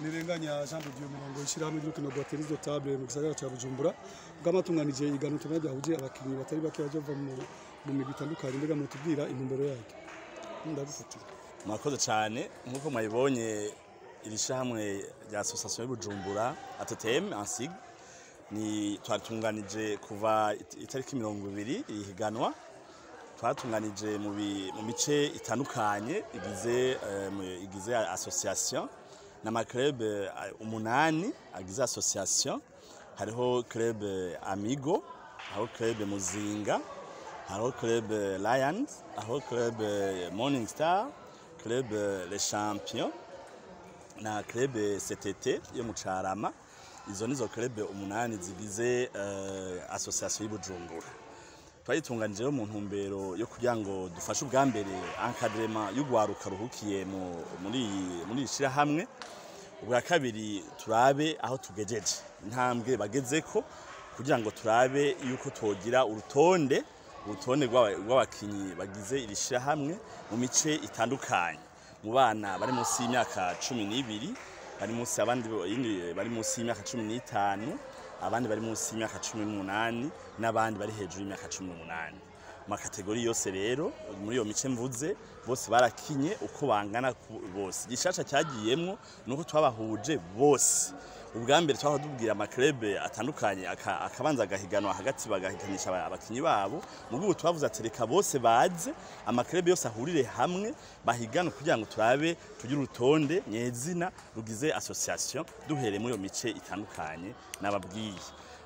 Nirenganya Jean de Dieu Murongo ishyirahamwe ry'urukino rwa tennis de table mu gisagara ca Bujumbura bwamatunganije igano tumwe ryahuje abakinyi batari bake baje bava mu migwi itandukanye. Mbega mutubwira intumbero yaryo? Ndagufatira. Mwakoze cyane. Nk'uko mwabibonye, iri shyirahamwe rya Association y'Ubujumbura, ATTM en sigle, ni twatunganije kuva itariki 20 iri higanwa. Twatunganije mu mice itandukanye igize association n'ama club umunani agize association. Hariho club Amigo, hariho club Muzinga, hariho club Lions, hariho club Morning Star, club Les Champions na club CTT yo mu Carama. Izo nizo club umunani zigize association y'Ibujumbura. Twayitunganije rero mu ntumbero yo kugira ngo dufashe ubwa mbere encadrement y'ugwaruka ruhukiye muri iri shirahamwe, ubwa kabiri turabe aho tugejeje, intambwe bagezeko, kugira ngo turabe yuko twogira urutonde rw'abakinyi bagize iri shirahamwe mu mice itandukanye, mu bana bari munsi y'imyaka 12, bari munsi, abandi bari munsi y'imyaka 15, abandi bari munsi y'imyaka 18 n'abandi bari hejuru y'imyaka 18. Mu ma catégories yose rero, muri iyo mice mvuze, bose barakinye uko bangana bose. Igishasha cyagiyemwo nuko twabahuje bose. Ubwa mbere twaba tubwira ama club atandukanye akabanza agahiganwa hagati, bagahiganisha abakinyi babo. Mu rwego twavuze ati reka bose baze, ama club yose ahurire hamwe, bahiganwe kugira ngo turabe tugire urutonde nyezina rugize association, duhereye muri iyo mice itandukanye nababwiye.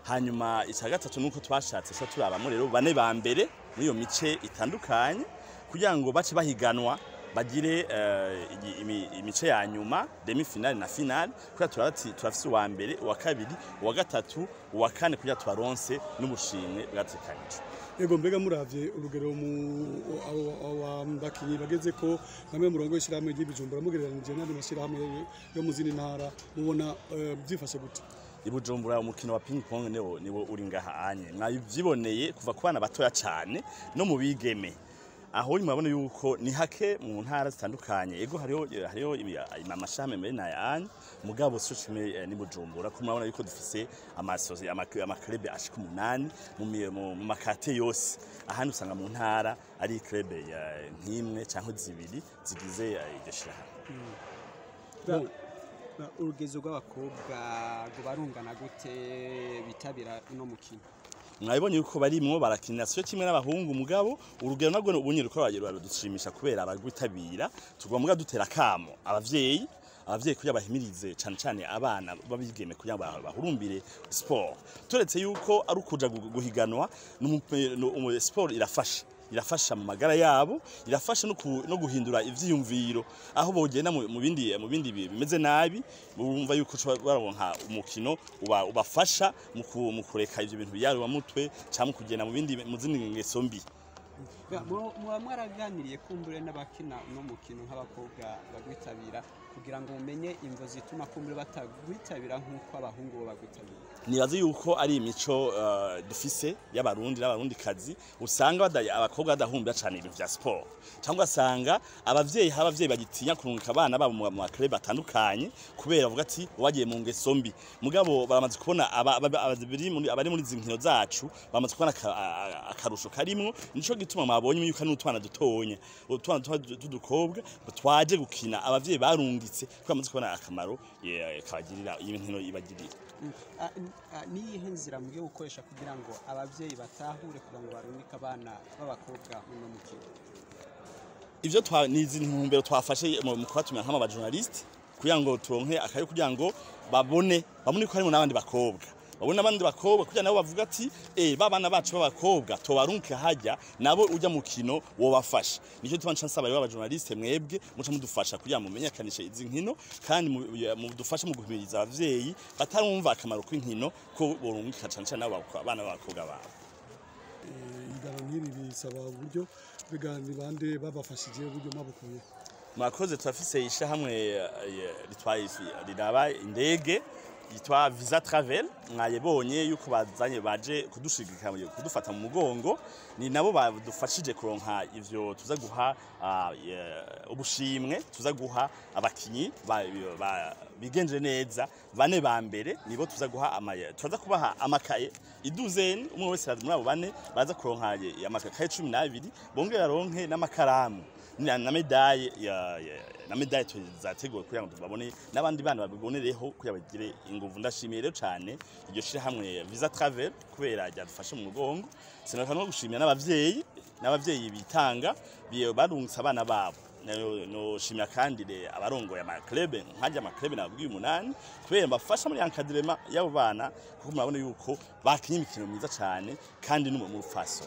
Hanyuma icya gatatu nuko twashatse ko turabamo rero bane ba mbere muri iyo mice itandukanye, kugira ngo bace bahiganwa, bagire imice ya nyuma, demi finale na finale, kugira turati turafise uwa mbere, uwa kabiri, uwa gatatu, uwa kane, kugira tubaronse n'ubushimwe bwatekanijwe. Ego, mbega muravye urugero mu abo bakinyi bageze ko namwe murongo w'ishyirahamwe ry'Ibujumbura, mugereranije n'andi mashyirahamwe yo mu zindi ntara, mubona byifashe gute? Ibujumbura umukino wa ping pong niwo uri ngaha anye. Mwavyiboneye kuva ku bana batoya cane no mu bigeme, aho murabona yuko ni hake mu ntara zitandukanye. Ego, hariho amashami mbere na anye, mugabo si kimwe ni Bujumbura, ko murabona yuko dufise amasozi, ama club ashika umunani mu ma caté yose. Ahandi usanga mu ntara ari club nk'imwe canke zibiri zigize iryo shirahamwe. Bon. Urugezo rw'abakobwa rwo gute bitabira uno mukino? Mwabibonye yuko barimwo barakina siyo kimwe n'abahungu, mugabo urugero nabwo ubunye ruko baradushimisha kubera abagwitabira. Tugomba muga dutera kamo abavyeyi kugira bahimirize cane cane abana babigeme kugira bahurumbire sport. Turetse yuko ari ukuja guhiganwa, sport irafasha mu magara yabo, irafasha no guhindura ivyiyumviro aho bogenda mu bindi bimeze nabi. Bumva yuko ushobora baronka umukino ubafasha mu kureka ivyo bintu biyarura mutwe cyangwa kugenda mu zindi ngeso mbi. Muba mwaraganiriye kumbure n'abakina uno mukino nk'abakobwa bagwitabira, kugira ngo mumenye imvo zituma kumbure batagwitabira nk'uko abahungu bo bagwitabira? Nibaze yuko ari imico dufise y'Abarundi n'Abarundi kazi, usanga abakobwa badahumbira cyane ibintu vya sport, cyangwa asanga abavyeyi, haba abavyeyi bagitinya kurungika abana babo mu ma club atandukanye kubera bavuga ati wagiye mu ngeso mbi. Mugabo baramaze kubona abari muri izi nkino zacu, bamaze kubona akarusho karimwo. Nico gituma mwabonye yuko n'utwana dutonya, utwana tudukobwa twaje gukina, abavyeyi barungitse kuko bamaze kubona akamaro kabagirira, iyi nkino ibagirira. Niyihe nzira mugiye gukoresha kugira ngo abavyeyi batahure, kugira ngo barungike abana b'abakobwa muno mukino? Ivyo twa ni izi ntumbero twafashe mu kubatumira nk'aba journaliste, kugira ngo turonke akayo, kugira ngo babone ko harimo n'abandi bakobwa, babone abandi bakobwa, kugira nabo bavuga ati babana bacu b'abakobwa tobarunke hajya nabo ujya mukino wobafasha. Nicyo tuma nca nsaba rero aba journaliste, mwebwe muca mudufasha kugira ngo mumenyekanishe izi nkino, kandi mudufashe mu guhimiriza abavyeyi batarumva akamaro k'inkino ko borungika cane cane nabo abana b'abakobwa babo. Igana nk'iri bisaba uburyo. Mbega ni bande babafashije? Uburyo mwabukuye? Mwakoze. Turafise ishahamwe ritwaye riraba indege. Yitwa Visa Travel. Mwayebonye yuko bazanye, baje kudushigikira, kudufata mu mugongo. Ni nabo badufashije kuronka ivyo tuza guha ubushimwe, tuza guha abakinyi bigenje neza bane ba mbere. Nibo tuza guha turaza kubaha amakaye iduzeni umwe wese. Muri abo bane baza kuronka amakaye 12, bongera baronke n'amakaramu na médaille na médaille zateguwe kugira ngo babone n'abandi bana babibonereho kugira bagire inguvu. Ndashimiye rero cyane iryo shirahamwe Visa Travel kubera ryadufashe mu mugongo. Sinaka no gushimira n'abavyeyi bitanga, barungitse abana babo. No shimira kandi abarongoye ama club, nkajya ama club nabwiye umunani, kubera mbafasha muri encadrement y'abo bana, kuko murabona yuko bakinye imikino myiza cyane kandi no mu rufaso.